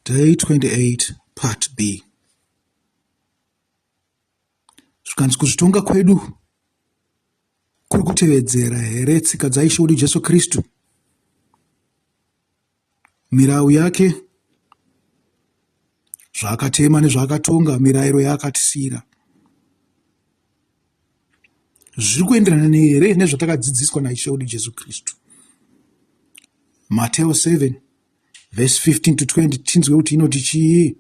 Day 28 Part B. Zvikanzi kuzvitonga kwedu kuri kutevedzera here tsika dzaIshe wedu Jesu Kristu? Mirau yake, zvaakatema nezvaakatonga, mirayiro yaakatisiyira. Zviri kuenderana here nezvatakadzidziswa naIshe wedu Jesu Kristu? Mateo 7 verse 15 to 20 tinzwe kuti inoti chii?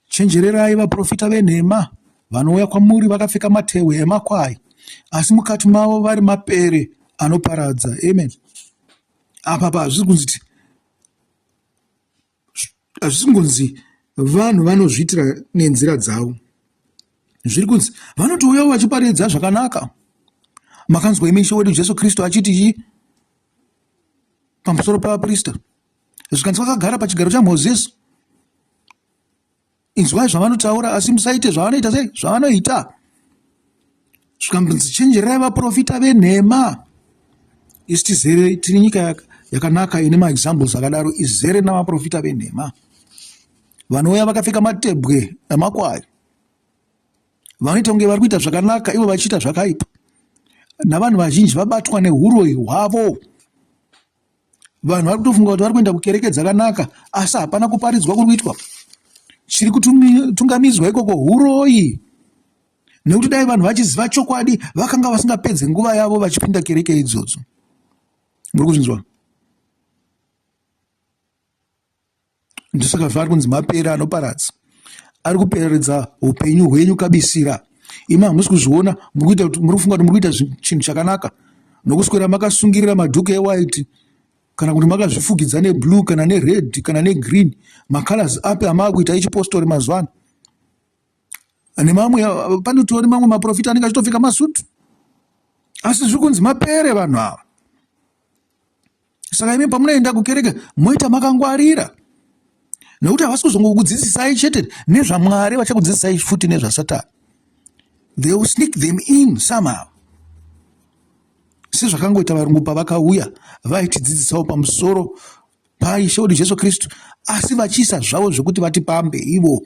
Chenjererai vaprofita venhema vanouya kwamuri vakapfeka matehwe emakwai, asi mukati mavo vari mapere anoparadza. Amen. Apa pa hazvisi kunzi hazvisi kungonzi vanhu vanozviitira nenzira dzavo. Zviri kunzi vanotouyawo vachiparidza zvakanaka. Makanzwa imi Ishe wedu Jesu Kristu achiti chii pamusoro pavaprista? Zvikanzi vakagara pachigaro chaMozisi. Inzwai zvavanotaura asi musaite zvavanoita sei zvavanoita. Zvikanzi chenjererai vaprofita venhema. Isu tizere tiri nyika yakanaka ine maexamples akadaro izere navaprofita venhema vanouya vakapfeka matebwe emakwai vanoita kunge vari kuita zvakanaka ivo vachiita zvakaipa navanhu vazhinji vabatwa neuroyi hwavo. Vanhu vari kutofunga kuti vari kuenda kukereke dzakanaka asi hapana kuparidzwa kuri kuitwa. Chiri kutungamidzwa ikoko huroyi nekuti dai vanhu vachiziva chokwadi vakanga vasingapedze nguva yavo vachipinda kereke idzodzo. Muri kuzvinzwa? Ndosaka zvaari kunzi mapere anoparadza. Ari kuperedza upenyu hwenyu kabisira. Imi hamusi kuzviona, muri kuita kuti muri kufunga kuti muri kuita chinhu chakanaka nokuswera makasungirira madhuku ewhite kana kuti makazvifukidza neblue kana nered kana negreen macolors api amaakuita echipostori mazuva ano nemamwe panotori mamwe maprofita anenge achitopfeka masutu asi zviri kunzi mapere vanhu ava. Saka imi pamunoenda kukereke moita makangwarira nekuti havasi kuzongokudzidzisai chete nezvaMwari, vachakudzidzisai futi nezvaSatani. They will sneak them in somehow sezvakangoita varungu pavakauya vaitidzidzisawo pamusoro paIshe wedu Jesu Kristu, asi vachiisa zvavo zvekuti vatipambe ivo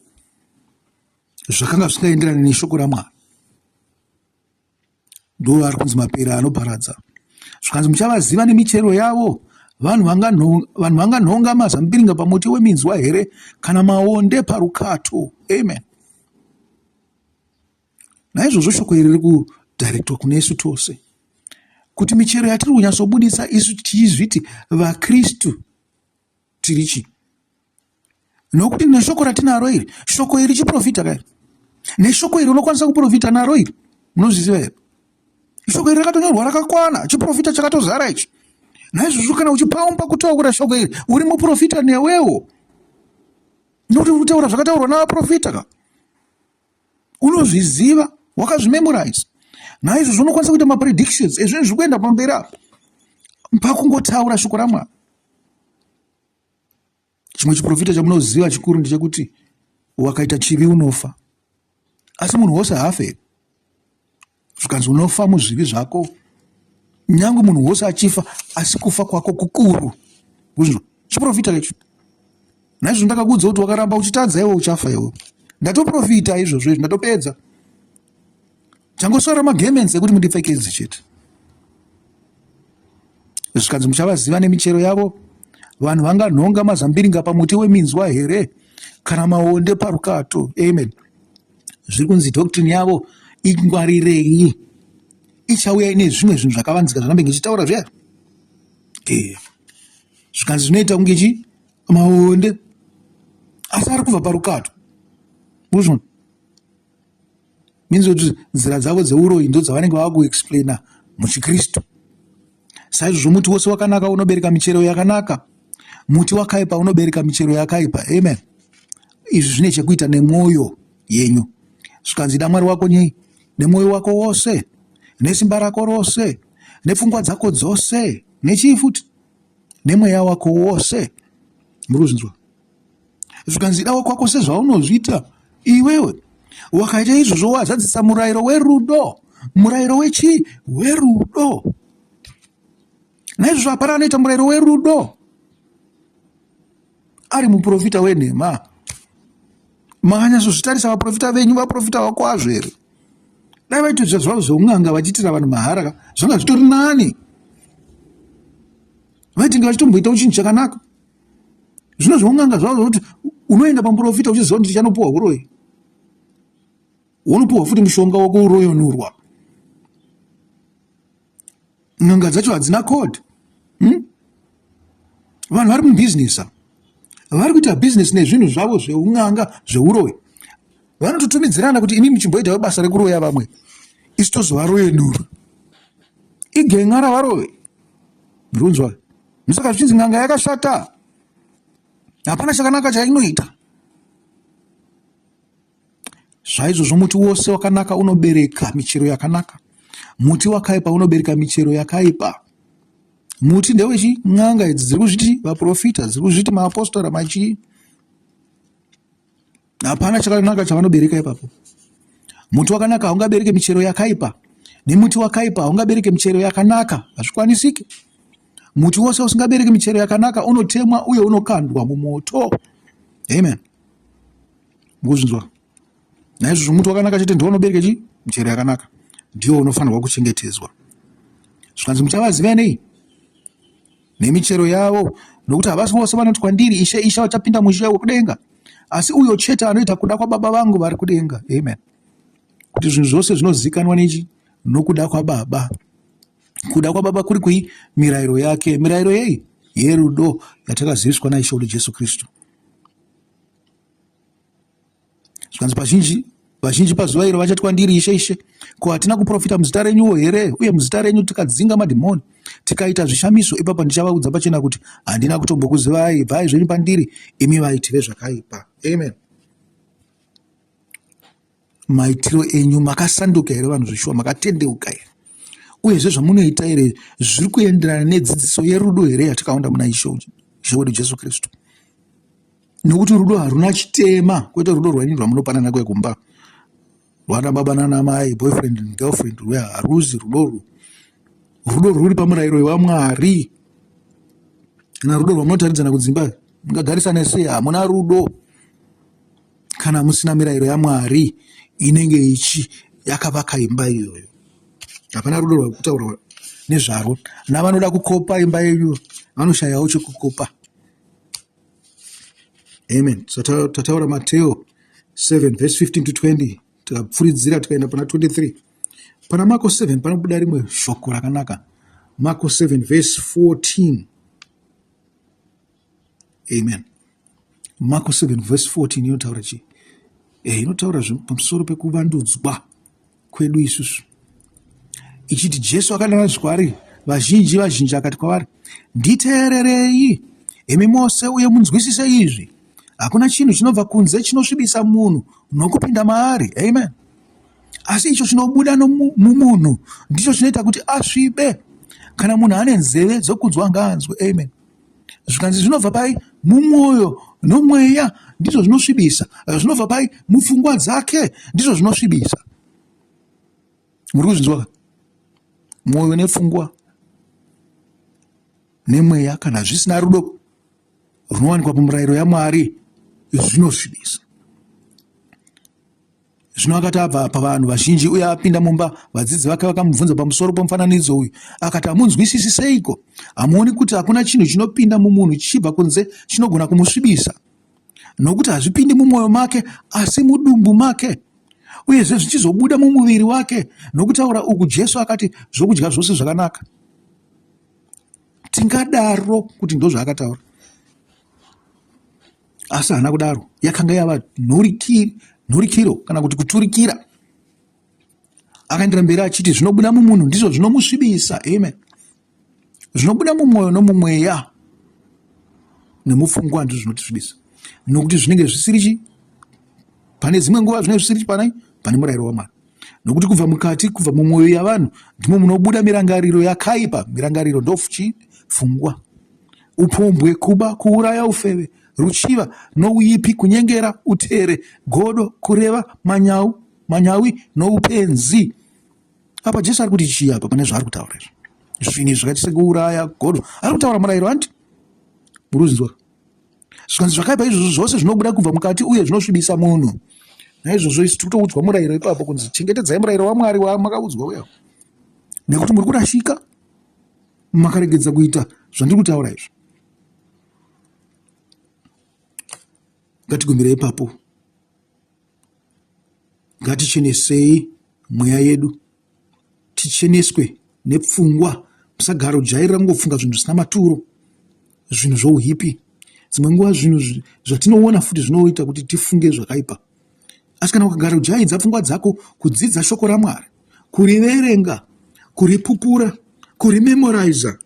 zvakanga zvisingaenderani neshoko raMwari. Ndovari kunzi mapere anoparadza. Zvikanzi muchavaziva nemichero yavo. Vanhu vanganhonga mazambiringa pamuti weminzwa here kana maonde parukato? Amen. Naizvozvo shoko iri riri kudirectwa kune isu tose kuti michero yatiri kunyatsobudisa isu tichizviti vaKristu tiri chii? Nokuti neshoko ratinaro iri, shoko iri chiprofita kai. Neshoko iri unokwanisa kuprofita naro iri. Munozviziva here? Shoko iri rakatonyorwa rakakwana, chiprofita chakatozara ichi. Naizvozvo kana uchipaumba kutaura shoko iri, uri muprofita newewo. Nokuti uri kutaura zvakataurwa navaprofita ka. Unozviziva, wakazvimemorize. Naizvozvo unokwanisa kuita mapredictions ezvinhu zviri kuenda pamberi apo. Pakungotaura shoko raMwari. Chimwe chiprofita chamunoziva chikuru ndechekuti wakaita chivi unofa. Asi munhu wose haafe here? Zvikanzi unofa muzvivi zvako. Nyange munhu wose achifa asi kufa kwako kukuru. Kuzvinzwa? Chiprofita icho. Naizvozvo ndakakuudza kuti wakaramba uchitadza iwe uchafa iwe. Ndatoprofita izvozvo izvi ndatopedza. Changosara magemenzi ekuti mundipfekedze chete. Zvikanzi muchavaziva nemichero yavo. Vanhu vanganhonga mazambiringa pamuti weminzwa here kana maonde parukato? Amen. Zviri kunzi doctrine yavo ingwarirei, ichauya ine zvimwe zvinhu zvakavanzika zvandambenge ndichitaura zviya. Eh. Zvikanzi zvinoita kunge chi maonde asi ari kubva parukato. Muzvona? Means kuti nzira dzavo dzeuroyi ndodzavanenge vava kuexplaina muchiKristu. Saizvozvo muti wose wakanaka unobereka michero yakanaka, muti wakaipa unobereka michero yakaipa. Amen. Izvi zvine chekuita nemwoyo yenyu. Zvikanzi ida Mwari wako nyei nemwoyo wako wose, nesimba rako rose, nepfungwa dzako dzose, nechii futi nemweya wako wose. Muri kuzvinzwa? Zvikanzi ida wakwako sezvaunozviita iwewe. Wakaita izvozvo wazadzisa murayiro werudo. Murayiro wechii? Werudo. Naizvozvo hapana anoita murayiro werudo. ari muprofita wenhema? Makanyatsozvitarisa vaprofita venyu vaprofita vakwazvo here? Dai vaitoita zvavo zveun'anga vachiitira vanhu mahara ka, zvanga zvitori nani. Vaitinge vachitomboitawo chinhu chakanaka. Zvino zveun'anga zvavo zvokuti unoenda pamuprofita uchiziva kuti ndichanopuwa huroyi. Wonopuwa futi mushonga wekuroyonurwa. N'anga dzacho hadzina code. Vanhu vari mubhizinesi ava vari kuita bhizinesi nezvinhu zvavo zveun'anga zveuroyi. Vanototumidzirana kuti imi muchimboitawo basa rekuroya vamwe, isu tozovaroyenura. Igen'a ravaroyi. Murikunzwa? Saka zvichinzi n'anga yakashata, hapana chakanaka chainoita. Zvaizvozvo muti wose wakanaka unobereka michero yakanaka, muti wakaipa unobereka michero yakaipa. Muti ndewechi n'anga idzi dziri kuzviti vaprofita, dziri kuzviti maapostora, machii. Hapana chakanaka chavanobereka ipapo. Muti wakanaka haungabereke michero yakaipa, nemuti wakaipa haungabereke michero yakanaka, hazvikwanisiki. Muti wose usingabereki michero yakanaka unotemwa uye unokandwa mumoto. Amen. Mukuzvinzwa? Naizvozvo muti wakanaka chete ndiwo unobereka chi michero yakanaka, ndiwo unofanirwa kuchengetedzwa. Zvikanzi muchavaziva nei? Nemichero yavo, nokuti havasi vose vanoti kwandiri, Ishe, Ishe, vachapinda mushe wekudenga, asi uyo chete anoita kuda kwaBaba vangu vari kudenga. Amen. Kuti zvinhu zvose zvinozikanwa nechi nokuda kwaBaba. Kuda kwaBaba kuri kui? Mirayiro yake. Mirayiro yei? Yerudo yatakaziviswa naIshe wedu Jesu Kristu. Zvikanzi pazhinji vazhinji pazuva iro vachati kwandiri, Ishe, Ishe, ko hatina kuprofita muzita renyuwo here, uye muzita renyu tikadzinga madhimoni, tikaita zvishamiso? Ipapo ndichavaudza pachena kuti, handina kutombokuzivai, bvai zvenyu pandiri, imi vaiti vezvakaipa. Amen. Maitiro enyu, makasanduka here vanhu zveshuwa, makatendeuka here? Uyezve zvamunoita here zviri kuenderana nedzidziso yerudo here yatikaunda muna Ishe wedu Jesu Kristu? Nokuti rudo haruna chitema, kwete rudo rwenyu rwamunopanana kwekumba rwana baba nana mai, boyfriend and girlfriend, rwe haruzi rudo urwu. Rudo rwuri pamurayiro waMwari. Kana rudo rwamunotaridzana kudzimba, mungagarisane sei? Hamuna rudo kana musina mirayiro yaMwari inenge ichi yakavaka imba iyoyo. Hapana rudo rwakutaurwa nezvarwo. Navanoda kukopa imba yenyu vanoshayawo chekukopa. Amen. So tataura Mateo 7 verse 15 to 20 tikapfuridzira tikaenda pana 23. Pana Marko 7 panobuda rimwe shoko rakanaka. Marko 7 verse 14. Amen. Marko 7 verse 14 inotaura chii? Eh, inotaura pamusoro pekuvandudzwa kwedu isusu ichiti Jesu akadana kwaari vazhinji vazhinji akati kwavari, nditeererei imi mose uye munzwisise izvi, hakuna chinhu chinobva kunze chinosvibisa munhu nokupinda maari. Amen. Asi icho chinobuda mumunhu ndicho chinoita kuti asvibe. Kana munhu ane nzeve dzokunzwa ngaanzwe. Amen. Zvikanzi zvinobva pai? Mumwoyo nomweya ndizvo zvinosvibisa. Zvinobva pai? Mupfungwa dzake ndizvo zvinosvibisa. Muri kuzvinzwa? Mwoyo nepfungwa nemweya kana zvisina rudo runowanikwa pamurayiro yaMwari zvinosvibisa. Zvino akati abva pavanhu vazhinji uye apinda mumba, vadzidzi vake vakamubvunza pamusoro pomufananidzo uyu. Akati, Hamunzwisisi seiko? Hamuoni kuti hakuna chinhu chinopinda mumunhu chichibva kunze chinogona kumusvibisa? Nokuti hazvipindi mumwoyo make, asi mudumbu make, uyezve zvichizobuda mumuviri wake. Nokutaura uku Jesu akati zvokudya zvose zvakanaka. Tingadaro kuti ndozvaakataura. Asi haana kudaro, yakanga yava nhurikiro kana kuti kuturikira. Akaendera mberi achiti zvinobuda mumunhu ndizvo zvinomusvibisa. Amen. Zvinobuda mumwoyo nomumweya nemupfungwa ndizvo zvinotisvibisa, nokuti zvinenge zvisiri chi pane dzimwe nguva zvinenge zvisiri panai pane murayiro waMwari. Nokuti kubva mukati, kubva mumwoyo yavanhu ndimo munobuda mirangariro yakaipa. Mirangariro ndochi pfungwa upombwe, kuba, kuuraya, ufeve, ruchiva, nouipi, kunyengera, utere, godo, kureva, manyau, manyawi noupenzi. Apa Jesu ari kuti chii apa pane zvaari kutaura izvi? Zvinhu izvi zvakaita sekuuraya, godo. Ari kutaura murayiro anti? Muri kuzvinzwa? Zvikanzi zvakaipa izvozvo zvose zvinobuda kubva mukati uye zvinosvibisa munhu. Naizvozvo isu tiri kutoudzwa murayiro ipapo kunzi chengetedzai murayiro waMwari wamakaudzwa uya nekuti muri kurashika makaregedza kuita zvandiri kutaura izvi. Ngatigumire ipapo. Ngatichenesei mweya yedu ticheneswe nepfungwa musagara kujairira kungofunga zvinhu zvisina maturo zvinhu zvouhipi dzimwe nguva zvinhu zvatinoona futi zvinoita kuti tifunge zvakaipa asi kana ukagara kujaidza pfungwa dzako kudzidza shoko ramwari kuriverenga kuripupura kurimemoriza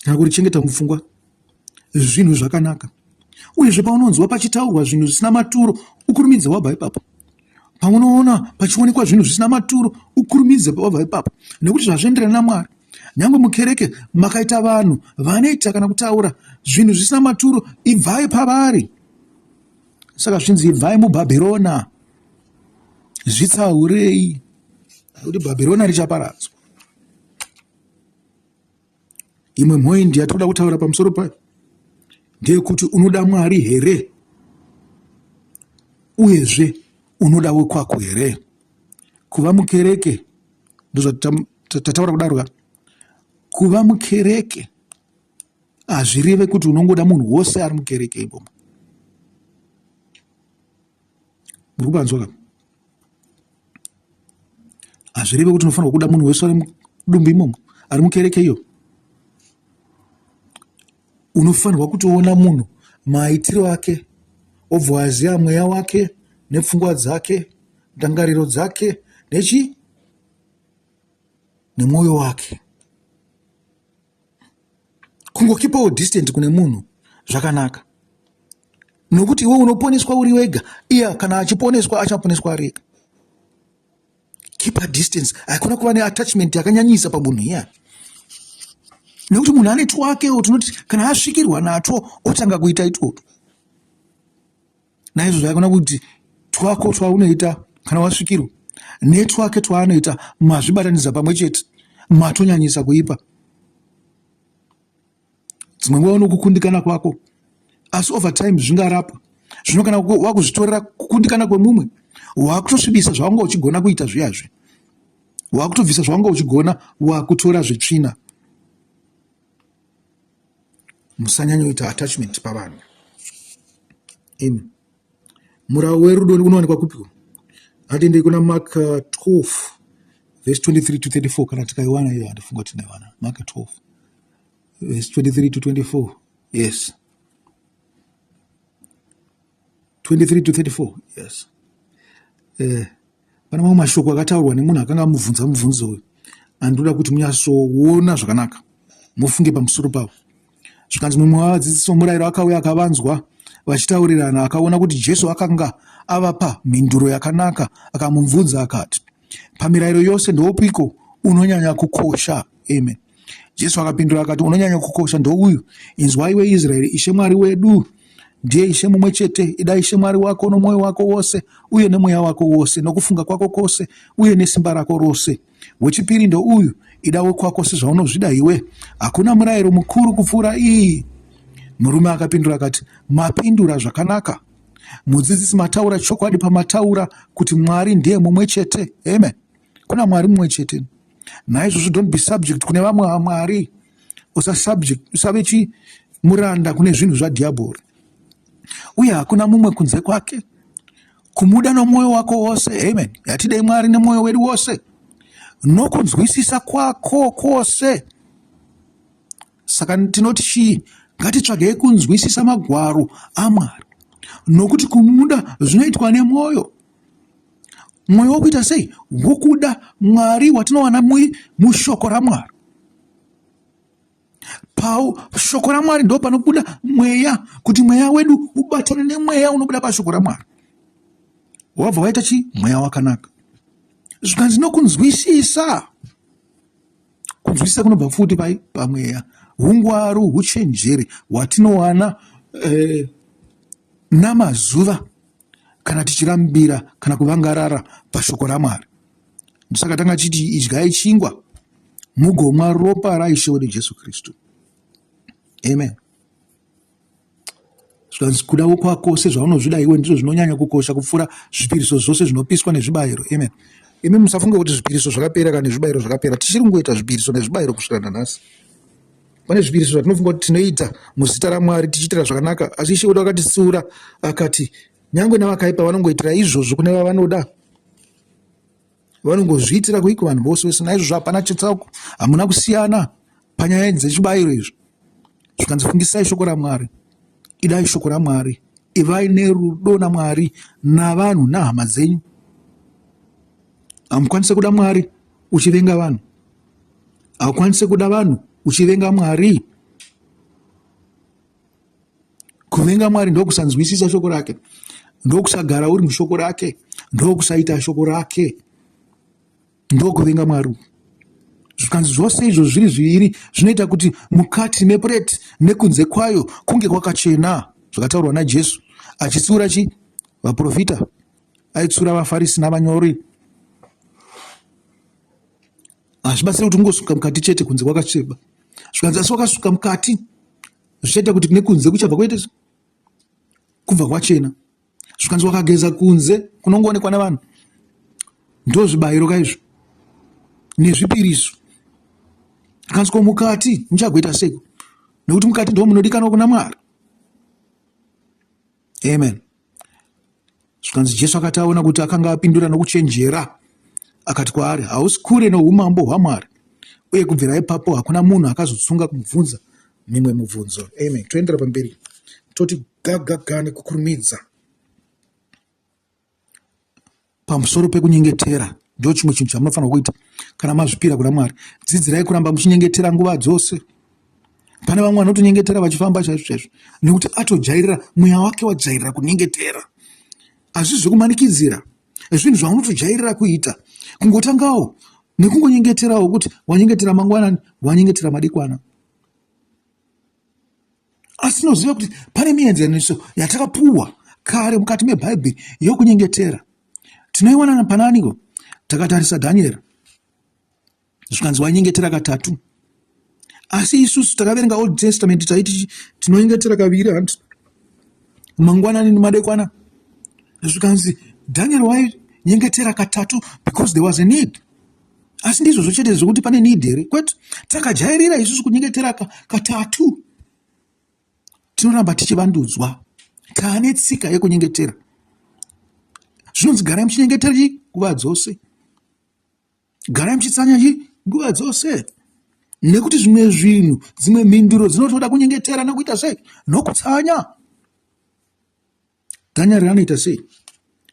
kana kurichengeta mupfungwa zvinhu zvakanaka uyezve paunonzwa pachitaurwa zvinhu zvisina maturo ukurumidze wabva ipapo paunoona pachionekwa zvinhu zvisina maturo ukurumidze wabva ipapo nekuti zvazvienderana namwari nyange mukereke makaita vanhu vanoita kana kutaura zvinhu zvisina maturo ibvai pavari saka zvinzi ibvai mubhabhirona zvitsaurei nekuti bhabhirona richaparadzwa Imwe mhoindi yatinoda kutaura pamusoro payo ndeyekuti unoda Mwari here uyezve unoda wekwako here? Kuva mukereke ndozvatataura kudaro ka. Kuva mukereke hazvireve kuti unongoda munhu wose ari mukereke imomo. Muri kupanzwa ka? Hazvireve kuti unofanirwa kuda munhu wese ari mudumbu imomo, ari mukereke iyo. Unofanirwa kutoona munhu maitiro ake, obva waziva mweya wake nepfungwa dzake, ndangariro dzake nechi nemwoyo wake. Kungokipawo distant kune munhu zvakanaka nokuti iwe unoponeswa uri wega, iye kana achiponeswa achaponeswa ari ega. Keep a distance, haikona kuva neattachment yakanyanyisa pamunhu iya, nekuti munhu ane twakewo tunoti kana asvikirwa natwo otanga kuita itwotwo. Naizvozvo haikona kuti twako twaunoita kana wasvikirwa netwake twaanoita mazvibatanidza pamwe chete matonyanyisa kuipa. Dzimwe nguva unokukundikana kwako asi over time zvingarapwa. Zvino kana wakuzvitorera kukundikana kwemumwe wakutosvibisa zvawanga uchigona kuita zviyazve, wakutobvisa zvawanga uchigona wakutora zvetsvina. Musanyanyoita attachment pavanhu imi. Murau werudo unowanikwa kupi? Atendei kuna Mark 12 verse 23 to 34 kana tikaiwana iyo handifunga kuti tinaiwana. Mark 12 verse 23 to 24. Yes. 23 to 34. Yes. Eh, pane mamwe mashoko akataurwa nemunhu akanga amubvunza mubvunzo uyu andinoda kuti munyatsoona zvakanaka mufunge pamusoro pavo. Zvikanzi mumwe wavadzidzisi vomurayiro akauya akavanzwa vachitaurirana, akaona kuti Jesu akanga avapa mhinduro yakanaka, akamubvunza akati, Pamirayiro yose ndoupiko unonyanya kukosha? Amen. Jesu akapindura akati, Unonyanya kukosha ndouyu, inzwa iwe Israeri, Ishe Mwari wedu ndiye Ishe mumwe chete. Ida Ishe Mwari wako nomwoyo wako wose uye nemweya wako wose nokufunga kwako kwose uye nesimba rako rose. Wechipiri ndouyu, ida wekwako sezvaunozvida iwe. Hakuna murayiro mukuru kupfuura iyi. Murume akapindura akati, Mapindura zvakanaka mudzidzisi, mataura chokwadi pamataura kuti Mwari ndiye mumwe chete. Amen. Kuna Mwari mumwe chete. Naizvozvo don't be subject kune vamwe vamwari. Usasubject, usave chi muranda kune zvinhu zvadhiabhori. Uye hakuna mumwe kunze kwake. Kumuda nomwoyo wako wose. Amen. Yatidei Mwari nemwoyo wedu wose. Nokunzwisisa kwako kwose. Saka tinoti chii? Ngatitsvagei kunzwisisa magwaro aMwari. Nokuti kumuda zvinoitwa nemwoyo. Mwoyo wokuita sei? Wokuda Mwari watinowana mushoko raMwari. Pau shoko raMwari ndo panobuda mweya kuti mweya wedu ubatane nemweya unobuda pashoko raMwari. Wabva waita chii? Mweya wakanaka. Zvikanzi nokunzwisisa. Kunzwisisa kunobva futi pai pamweya. Ungwaru, huchenjeri hwatinowana eh, namazuva kana tichirambira kana kuvangarara pashoko raMwari. Ndosaka tanga chiti idyai chingwa mugomwa ropa raIshe wedu Jesu Kristu. Amen. Zvikanzi kuda wokwako sezvaunozvida iwe ndizvo zvinonyanya kukosha kupfuura zvipiriso zvose zvinopiswa nezvibayiro. Amen. Imi musafunge kuti zvipiriso zvakapera kana nezvibayiro zvakapera. Tichiri kungoita zvipiriso nezvibayiro kusvika nanhasi. Pane zvipiriso zvatinofunga kuti tinoita muzita raMwari tichiitira zvakanaka, asi Ishe wedu akatitsiura akati nyange navakaipa vanongoitira izvozvo kune vavanoda. Vanongozviitira kuiko vanhu vose vese. Naizvozvo hapana chitsauko, hamuna kusiyana panyaya dzechibayiro izvo. Zvikanzi fungisai shoko raMwari, idai shoko raMwari, ivai nerudo naMwari navanhu nahama dzenyu. Hamukwanise kuda Mwari uchivenga vanhu. Haukwanise kuda vanhu uchivenga Mwari. Kuvenga Mwari ndokusanzwisisa shoko rake, ndokusagara uri mushoko rake, ndokusaita shoko rake, ndokuvenga Mwari. Zvikanzi zvose izvo zviri zviviri zvinoita kuti mukati mepureti nekunze kwayo kunge kwakachena, zvakataurwa naJesu achitsiura chi vaprofita, aitsura vaFarisi navanyori. Hazvibatsiri kuti ungosuka mukati chete kunze kwakasviba. Zvikanzi asi wakasuka mukati zvichaita kuti nekunze kuchabva kwaita kubva kwachena. Zvikanzi wakageza kunze kunongoonekwa nevanhu ndozvibayiro kaizvo nezvipiriso. Zvikanzi ko mukati muchagoita seiko nekuti mukati ndo munodikanwa kuna Mwari. Amen. Zvikanzi Jesu akati aona kuti akanga apindura nokuchenjera, akati kwaari, Hausi kure noumambo hwaMwari. Uye kubvira ipapo hakuna munhu akazotsunga kumubvunza mimwe mubvunzo. Amen. Toendera pamberi toti gagaga nekukurumidza. Pamusoro pekunyengetera ndo chimwe chinhu chamunofanirwa kuita kana mazvipira kuna Mwari. Dzidzirai kuramba muchinyengetera nguva dzose. Pane vamwe vanotonyengetera vachifamba chaizvo chaizvo nekuti atojairira, mweya wake wajairira kunyengetera. Hazvisi zvekumanikidzira, zvinhu zvaunotojairira kuita. Kungotangawo nekungonyengeterawo kuti wanyengetera mangwanani, wanyengetera madekwana. Asi tinoziva kuti pane mienzaniso yatakapuwa kare mukati meBhaibheri yokunyengetera. Tinoiwana pananiko? Takatarisa Dhanieri, zvikanzi wainyengetera katatu. Asi isusu takaverenga Old Testament taiti tinonyengetera kaviri hanti mangwanani nemadekwana. Zvikanzi Dhanieri wainyengetera katatu because there was a need. Asi ndizvozvo chete zvekuti pane need here? Kwete, takajairira isusu kunyengetera katatu. Tinoramba tichivandudzwa, taane tsika yekunyengetera. Zvinonzi garai muchinyengetera chi nguva dzose, garai muchitsanya chi nguva dzose, nekuti zvimwe zvinhu, dzimwe mhinduro dzinotoda kunyengetera nekuita sei, nokutsanya. Dhanieri anoita sei?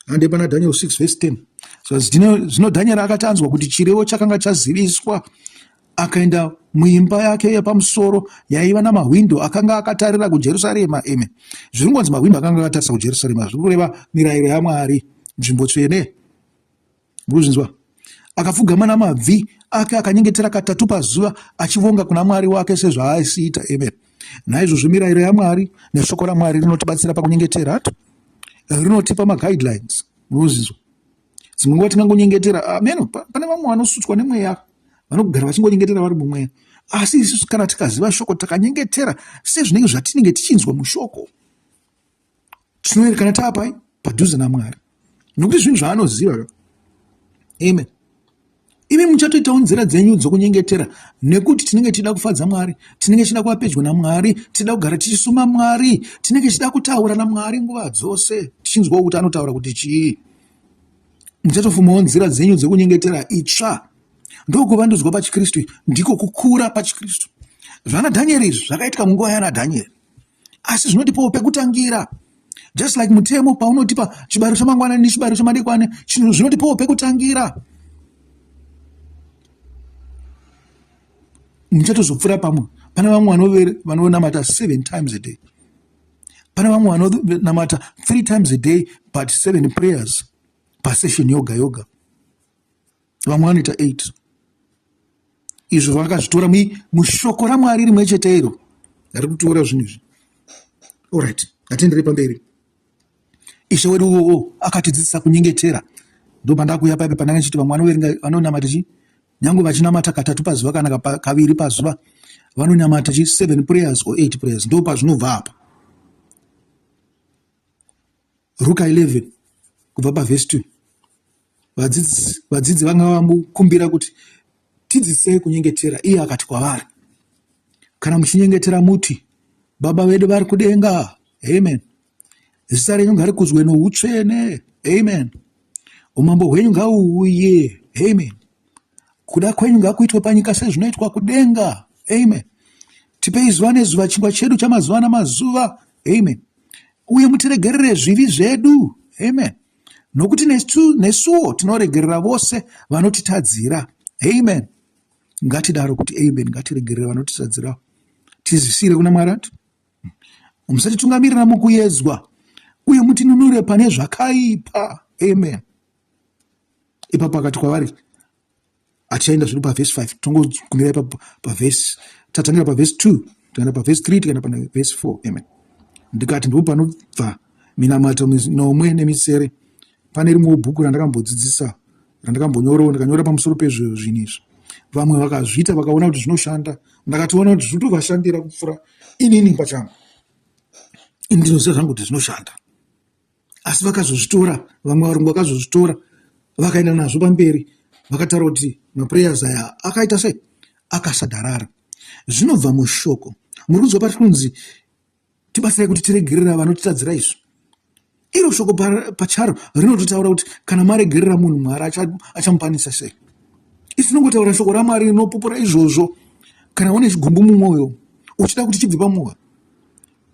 Hande pana Daniel 6 verse 10. So, zvino Dhanieri akati anzwa kuti chirevo chakanga chaziviswa, akaenda muimba yake yepamusoro yaiva namahwindo akanga akatarira kuJerusarema. Amen. Zviri kungonzi mahwindo akanga akatarisa kuJerusarema, zviri kureva mirayiro yaMwari, nzvimbo tsvene. Murikuzvinzwa? Akapfugama namabvi ake akanyengetera katatu pazuva achivonga kuna Mwari wake sezvaaisiita. Amen. Naizvozvo mirayiro yaMwari neshoko raMwari rinotibatsira pakunyengetera. Rinotipa maguidelines. Murikuzvinzwa? Dzimwe nguva tingangonyengetera ameno, pane vamwe vanosutswa nemweya vanogara vachingonyengetera vari mumweya. Asi isusu kana tikaziva shoko takanyengetera sezvinenge zvatinenge tichinzwa mushoko, tinoerekana taapai padhuze namwari nokuti zvinhu zvaanoziva. Amen. Imi muchatoitawo nzira dzenyu dzokunyengetera nekuti tinenge tichida kufadza Mwari, tinenge tichida kuva pedyo naMwari, tichida kugara tichisuma Mwari, tinenge tichida kutaura naMwari nguva dzose, tichinzwawo kuti anotaura kuti chii. Muchatofumawo nzira dzenyu dzekunyengetera itsva. Ndokuvandudzwa pachiKristu, ndiko kukura pachiKristu. Zvana Dhanieri izvi zvakaitika munguva yana Dhanieri. Asi zvinotipawo pekutangira. Just like mutemo paunotipa chibayiro chamangwanani nechibayiro chamadekwani, zvinotipawo pekutangira. Muchatozopfuura pamwe. Pane vamwe vanonamata 7 times a day. Pane vamwe vanonamata 3 times a day but 7 prayers pasession yoga yoga. Vamwe vanoita 8. Izvo vakazvitora mushoko raMwari rimwe chete iro riri kutora zvinhu izvi. Alright, ngatienderei pamberi. Ishe wedu uwowo akatidzidzisa kunyengetera. Ndopandakuuya paipe pandanga ndichiti vamwe vanoverenga vanonamata chi nyange vachinamata katatu pazuva kana kaviri pazuva vanonamata chi 7 prayers or 8 prayers. Ndopazvinobva apa. Ruka 11 kubva pavhesi 2 vadzidzi vanga vamukumbira kuti tidzidzisei kunyengetera. Iye akati kwavari, kana muchinyengetera muti, Baba vedu vari kudenga, amen. Zita renyu ngarikudzwe noutsvene, amen. Umambo hwenyu ngauuye, amen. Kuda kwenyu ngakuitwe panyika sezvinoitwa kudenga, amen. Tipei zuva nezuva chingwa chedu chamazuva namazuva, amen. Uye mutiregerere zvivi zvedu, amen. Nokuti nesuwo tinoregerera vose vanotitadzira, amen. Ngatidaro kuti amen, ngatiregerere vanotitadzira, tizvisiyire kuna Mwari ati musatitungamirira mukuedzwa uye mutinunure pane zvakaipa, amen. Ipapo akati kwavari, hatichaenda zvedu pavhesi 5, tongogumira ipapo pavhesi, tatangira pavhesi 2 tikaenda pavhesi 3 tikaenda pavhesi 4, amen. Ndikati ndipo panobva minamato minomwe nemisere. Pane rimwewo bhuku randakambodzidzisa randakambonyorawo, ndikanyora pamusoro pezvo zvinhu izvi. Vamwe vakazviita vakaona kuti zvinoshanda, ndakatoona kuti zvinotovashandira kupfuura inini pachangu. Ini ndinoziva zvangu kuti zvinoshanda, asi vakazozvitora, vamwe varungu vakazozvitora vakaenda nazvo pamberi, vakataura kuti maprayers aya akaita sei, akasadharara. Zvinobva mushoko. Muri kunzwa pari kunzi tibatsirai kuti tiregerera vanotitadzira izvi. Iro shoko pacharo rinototaura kuti kana maregerera munhu, Mwari achamupanisa sei. Isu tinongotaura shoko raMwari rinopupura izvozvo. Kana une chigumbu mumwoyo uchida kuti chibve pamwoyo,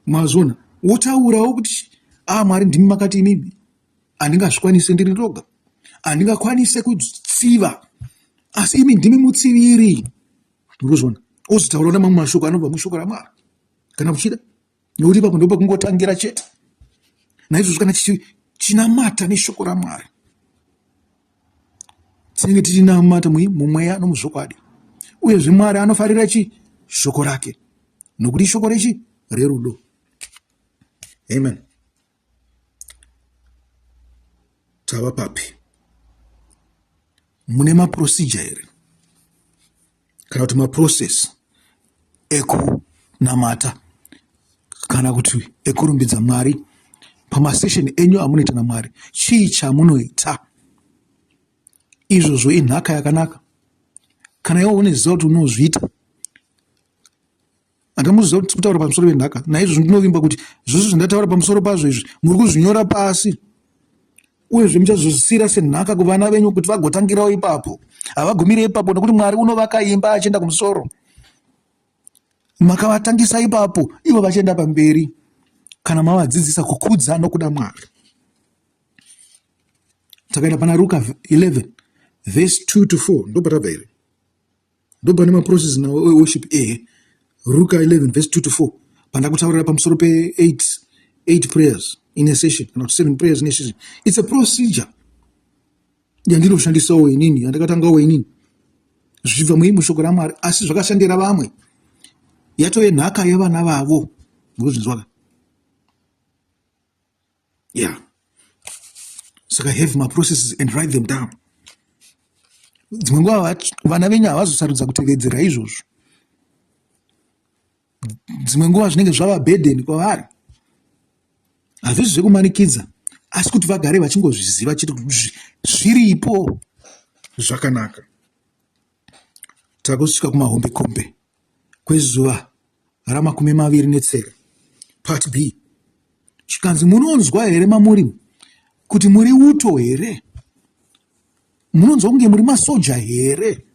mazvona, wotaurawo kuti a Mwari ndimi makati imimi handingazvikwanise ndiri ndoga, handingakwanise kutsiva, asi imi ndimi mutsiviri. Ndikuzvona, ozotaurawo namamwe mashoko anobva mushoko raMwari kana uchida, nekuti ipapo ndipo pakungotangira chete. Naizvozvo kana tichinamata neshoko raMwari, tinenge tichinamata mumweya nomuzvokwadi. Uyezve Mwari anofarira chi shoko rake, nokuti shoko rechi rerudo. Amen. Tava papi? Mune maprocedure here kana kuti maprocess ekunamata kana kuti ekurumbidza Mwari pamasession enyu amunoita naMwari? Chii chamunoita? Izvozvo inhaka yakanaka. Kana iwe unoziva kuti unozviita, handamuziva kuti kutaura pamusoro penhaka. Naizvozvo ndinovimba kuti zvose zvandataura pamusoro pazvo izvi muri kuzvinyora pasi, uyezve muchazozvisiyira senhaka kuvana venyu kuti vagotangirawo ipapo. Havagumire ipapo, nekuti Mwari unovaka imba achienda kumusoro. Makavatangisa ipapo, ivo vachienda pamberi, kana mavadzidzisa kukudza nokuda Mwari. Takaenda pana Ruka 11 verse 2 to 4, ndopatabva here? Ndopane maprocess nawo eworship. Ehe, Ruka 11 verse 2 to 4, pandakutaurira pamusoro pe 8 prayers in a session, kana kuti 7 prayers in a session. It's a procedure yandinoshandisawo inini, yandakatangawo inini, zvichibva mui mushoko raMwari, asi zvakashandira vamwe, yatove nhaka yevana vavo. Murikuzvinzwaka? Yeah. Saka have maprocesses and write them down. Dzimwe nguva vana venyu havazosarudza kutevedzera izvozvo. Dzimwe nguva zvinenge zvava burden kwavari. Hazvisi zvekumanikidza, asi kuti vagare vachingozviziva chete kuti zviripo zvakanaka. Takusvika kumahombekombe kwezuva ramakumi maviri netsere, part B. Chikanzi, munonzwa here mamuri kuti muri uto here? Munonzwa kunge muri masoja here?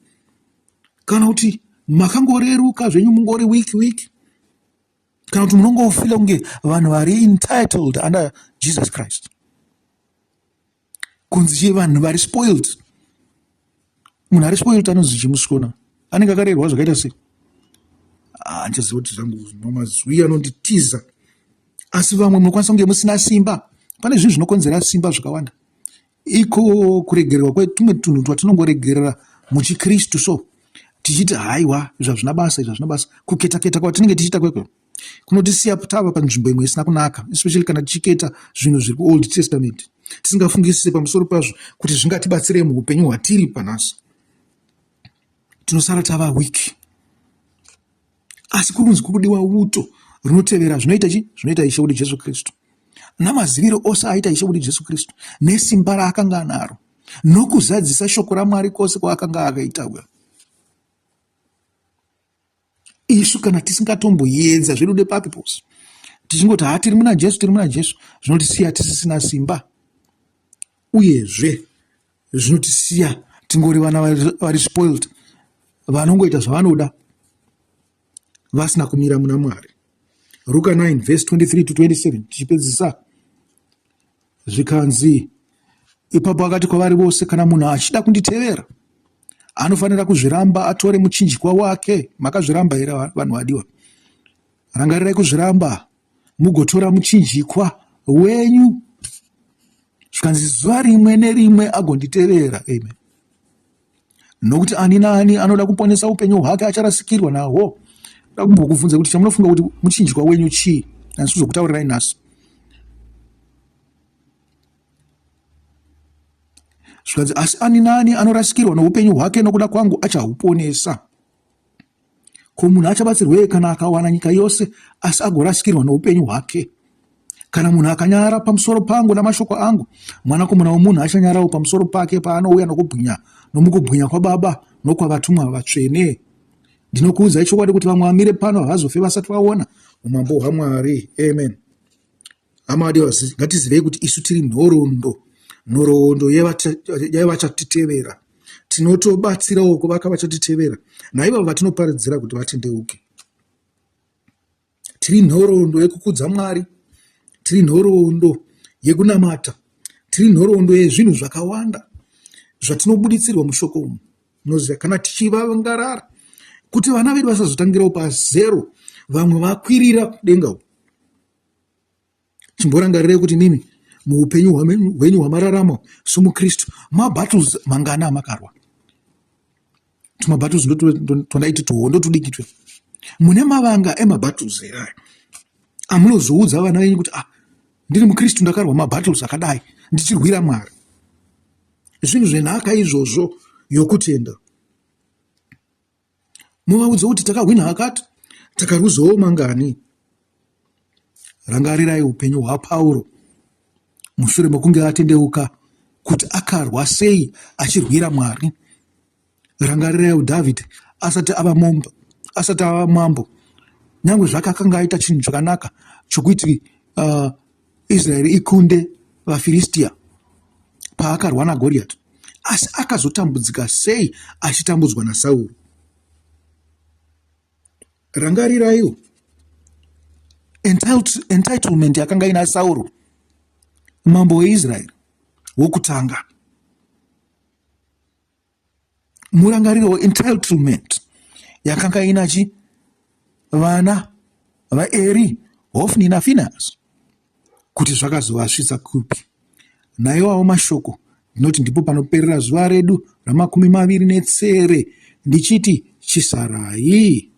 Kana kuti makangoreruka zvenyu mungori weak weak? Kana kuti munongofila kunge vanhu vari entitled under Jesus Christ? Kunzi chii vanhu vari spoiled? Munhu ari spoiled anonzi chii musikona? Anenge akarerwa zvakaita sei? Handichaziva kuti zvangu mazwi anonditiza. Asi vamwe munokwanisa kunge musina simba. Pane zvinhu zvinokonzera simba zvakawanda. Iko kuregererwa kwetumwe tunhu twatinongoregerera muchiKristu so, tichiti haiwa izvi hazvina basa, izvi hazvina basa. Kuketa-keta kwatinenge tichiita kwekwe kunotisiya tava panzvimbo imwe isina kunaka, especially kana tichiketa zvinhu zviri kuOld Testament tisingafungisise pamusoro pazvo kuti zvingatibatsirei muupenyu hwatiri panhasi. Tinosara tava weak. Asi kuri kunzi kuri kudiwa uto rinotevera zvinoita chi zvinoita Ishe wedu Jesu Kristu. Namaziviro ose aita Ishe wedu Jesu Kristu, nesimba raakanga anaro, nokuzadzisa shoko raMwari kwose kwaakanga akaita uya. Isu kana tisingatomboedza zvedu nepapi pose, tichingoti haa tiri muna Jesu, tiri muna Jesu, zvinotisiya tisisina simba. Uyezve zvinotisiya tingori vana vari spoiled, vanongoita zvavanoda vasina kumira muna Mwari. Ruka 9 verse 23 to 27 tichipedzisa zvikanzi ipapo akati kwavari vose kana munhu achida kunditevera anofanira kuzviramba atore muchinjikwa wake makazviramba here vanhu vadiwa rangarirai kuzviramba mugotora muchinjikwa wenyu zvikanzi zuva rimwe nerimwe agonditevera amen nokuti ani naani anoda kuponesa upenyu hwake acharasikirwa nahwo da kumbokubvunza kuti chamunofunga kuti muchinjikwa wenyu chii handisi kuzokutaurirai nhasi zvikanzi asi ani naani anorasikirwa noupenyu hwake nokuda kwangu achahuponesa Ko munhu achabatsirwei kana akawana nyika yose asi agorasikirwa noupenyu hwake? Kana munhu akanyara pamusoro pangu namashoko angu, mwanakomana womunhu achanyarawo pamusoro pake paanouya nokubwinya nomukubwinya kwaBaba nokwavatumwa vatsvene. Ndinokuudzai chokwadi kuti vamwe vamire pano havazofi vasati vaona umambo hwaMwari. Amen. Hama vadiwa, ngatizivei kuti isu tiri nhoroondo, nhoroondo yevachatitevera. Tinotobatsirawo kuvaka vachatitevera naivavo vatinoparidzira kuti vatendeuke. Tiri nhoroondo yekukudza Mwari, tiri nhoroondo yekunamata, tiri nhoroondo yezvinhu zvakawanda zvatinobuditsirwa mushoko umu. Munoziva, kana tichivangarara kuti vana vedu vasazotangirawo pazero, vamwe vakwirira kudenga uku. Chimborangarirai kuti mimi muupenyu hwenyu hwamararama somukristu mabattles mangani amakarwa tumabattles ndotwandaiti tuhondo tudiki twe mune mavanga emabattles here ayo amunozoudza vana venyu kuti ah ndiri mukristu ndakarwa mabattles akadai ndichirwira mwari zvinhu zvenhaka izvozvo yokutenda Muvaudze kuti takahwina akati, takaruzawo mangani. Rangarirai upenyu hwaPauro mushure mekunge atendeuka kuti akarwa sei achirwira Mwari. Rangariraiwo Dhavhidhi asati ava mombo, asati ava mambo, nyange zvake akanga aita chinhu chakanaka chokuti uh, Israeri ikunde vaFiristia paakarwa naGoriati, asi akazotambudzika sei achitambudzwa naSauro? Rangariraiwo entitlement yakanga ina Sauro, mambo weIsraeri wokutanga. Murangariro weentitlement yakanga ina chi vana vaEri, Hofni naFinehasi kuti zvakazovasvitsa kupi. Naiwawo mashoko ndinoti ndipo panoperera zuva redu ramakumi maviri netsere ndichiti chisarai.